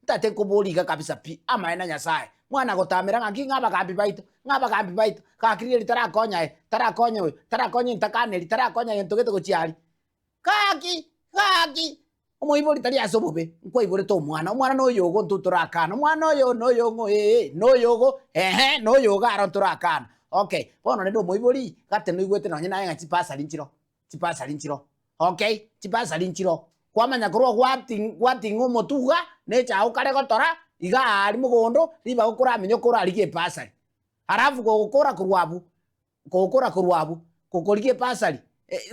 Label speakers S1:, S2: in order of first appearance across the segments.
S1: Ntate nkoborie iga kabisa pi, amaene a Nyasaye, mwana gotamera ng'aki ng'a abagambi baito, ng'a abagambi baito, gaki riria tarakonya aye, tarakonya oyo, tarakonya entakaneri, tarakonya gento gete gochia aria. Gaki, gaki, omoibori tari ase obobe, nkwaiborete omwana, omwana noyogo intwe torakana, omwana oyo noyong'o ee, noyogo ehe, noyogo aro ntorakana. Okay, bono rende omoibori, gati noigwete nonye naye ng'a chibasari nchiroo. Chibasari nchiroo, okay, chibasari nchiroo, kwamanya korwa gwati gwating'a omotwe iga, na echae okare gotora, iga aaria mogondo, ribaga okoraminyoke orarigie ebasari. Alafu kogokora korwa abwo, kogokora korwa abwo, gokorigia ebasari,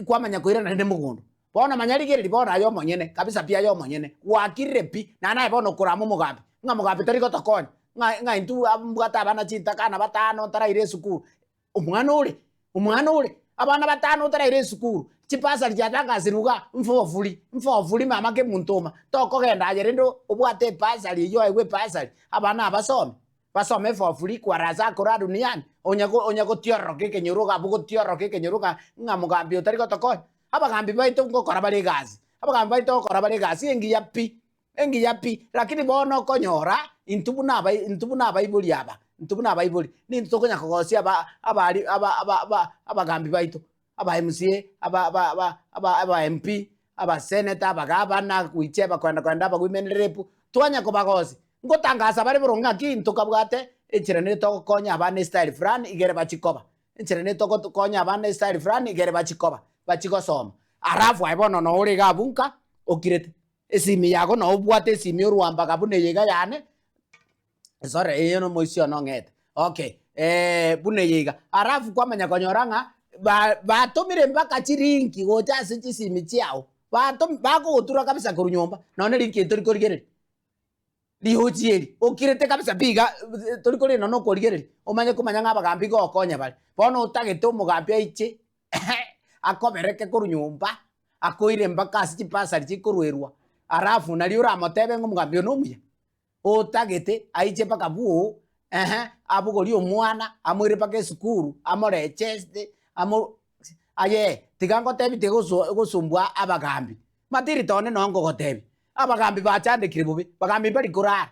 S1: kwamanya koirana rende mogondo. Bono manya rigereria bono aye omonyene, kabisa pi aye omonyene, gwakirire pi, naende aye bono okorama omogambi, ng'a mogambi tari gotokonya, ng'a ng'a intwe mbwate abana chintakana batano ntaraira esukuru. Omwana ore, omwana ore, abana batano otaraira esukuru, chibasari chiatangasirwe igaa, mfofuri, mfofuri mama kemunto oma, tokogenda aye rende obwate ebasari eywo oegwe ebasari, abana aba basome, basome efofuri kwa raha za kora duniani, onya go onya gotiororoka ekenyoro iga abwo gotiororoka ekenyoro iga ng'a mogambi otari gotokonya. Abagambi baito ngokora bare egasi, abagambi baito ngokora bare egasi engiya pi. Engiya pi, lakini bono okonyora intwe buna abai intwe buna abaibori aba, intwe buna abaibori, nintwe tokonya kogosia aba abari aba aba aba abagambi baito, aba MCA, aba aba aba aba aba MP, abaseneta, abagavana, whichever koenda koenda aba women rep, twanya kobagosia, ngotangasa bare boronge ng'aki ntokabwate enchera nere togokonya abana estyle fulani igere bachie koba, enchera nere togokonya abana estyle fulani igere bachie koba, bachie gosoma. Alafu aye bono noo ore iga abwo nka, okirete. Esimi yago noo obwate esimi orwambaga buna eye iga yane, sorry eye nomoisia one ong'ete, okay buna eye iga. Alafu kwamanya konyora ng'a ba batomire mpaka chirinki gocha ase chisimi chiago, batom bakogotura kabisa korwa nyomba, nonye rinki eri tori korigereria, riochi eri, okirete kabisa pi iga tori korigereria nonye okorigereria, omanye komanya ng'a abagambi ngokonya bare. Bono otagete omogambi aiche. akobereke korwa nyomba, akoire mpaka ase chibasari chikorwerwa, alafu nario oramotebe ng'a omogambi oyo nomuya, otagete aiche mpaka bwoo, ehe, abogorie omwana, amoire mpaka esukuru, amorecheste, amo aye tiga ngotebi tiga goso gosumbua abagambi, matirito one noo nkogotebia, abagambi bachandekire bobe, bagambi mbari korara.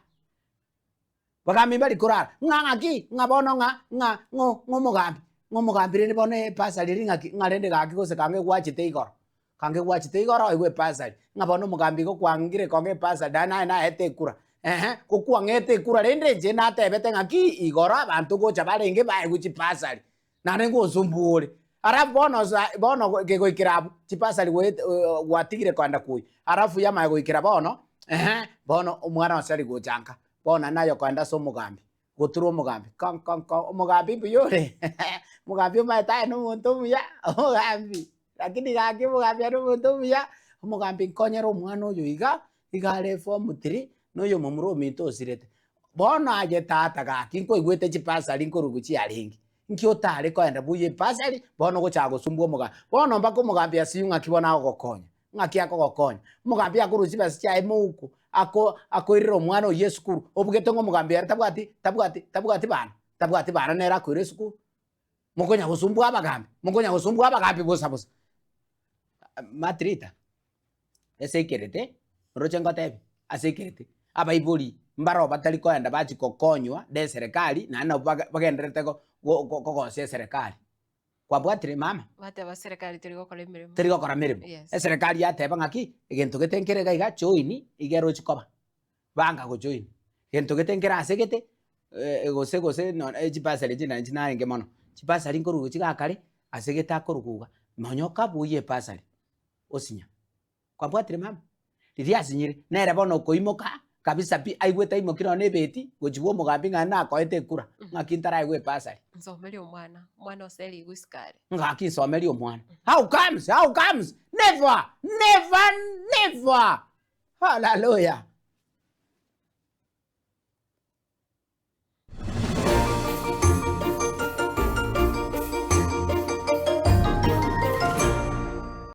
S1: Bagambi mbari korara, ng'a ng'aki, ng'a bono ng'a ng'a ng'o ng'omogambi, ng'omogambi rende bono ebasari eri ng'aki, ng'a rende gaki gose kange gwachete igoro, kange gwachete igoro oigwe ebasari, ng'a bono omogambi igo kwangire kong'a ebasari naende naye naete ekura, ehe, ko kwang'ete ekura rende inche natebete ng'aki igoro abanto gocha barenge baegwe chibasari, naende ngosumbua ore. Alafu bono sa bono kegoikera abwo, chibasari goet gwatigire kogenda koyia, alafu yamanya goikera bono, ehe, bono omwana ase ari gocha nka, bono naye okoenda ase omogambi, gotura omogambi kong kong kong, omogambi mbuya ore omogambi omanyete aye na omonto omuya, omogambi lakini gaki omogambi aye na omonto omuya, omogambi nkonyere omwana oyo iga, iga are form three, na oyo omomura ominto osirete. Bono aye tata gaki nkoigwete chibasari nkorugu chiarenge, nki otare koenda buya ebasari, bono ogochaka gosumbua omogambi. Bono mpaka omogambi asiywe ng'aki bono agogokonya, ng'aki akogokonya. Omogambi akorwa chibesa chiaye mouko, ako akoirera omwana oyio esukuru, obugete ng'a omogambi ere tabwati tabwati tabwati bana, tabwati bana nere akoira esukuru. Mokonya gosumbua abagambi, mokonya gosumbua abagambi bosa bosa. Matrita. Ase ekerete, oroche ngotebie, ase ekerete, abaibori mbaro batari koenda bachia gokonywa na eserekari naende nabo baga bagendererete go go kogosia eserekari. Kwabwatire mama?
S2: Bateba serikali teri gokora emeremo.
S1: Teri gokora meremo.
S2: Yes.
S1: Eserekari yateba ng'aki, egento gete nkere iga iga join, iga erochi koba. Banga gojoin. Gento gete nkere ase gete, gose gose nonye chibasari echi naende narenge mono, chibasari nkorwa gochia iga kare, ase gete akorwa iga, nonya okabuya ebasari. osinya. Kwabwatire mama? Riria asinyire, nere bono okoimoka kabisa pi, aigwete aimokire nonya na ebeti, gochia bwa omogambi ng'a nakoete ekura, ng'aki ntaraegwe ebasari.
S2: Nsomerie omwana, omwana oserigwe isiko are.
S1: Ng'aki nsomerie omwana. How comes? How comes? Never! Never! Never! Hallelujah!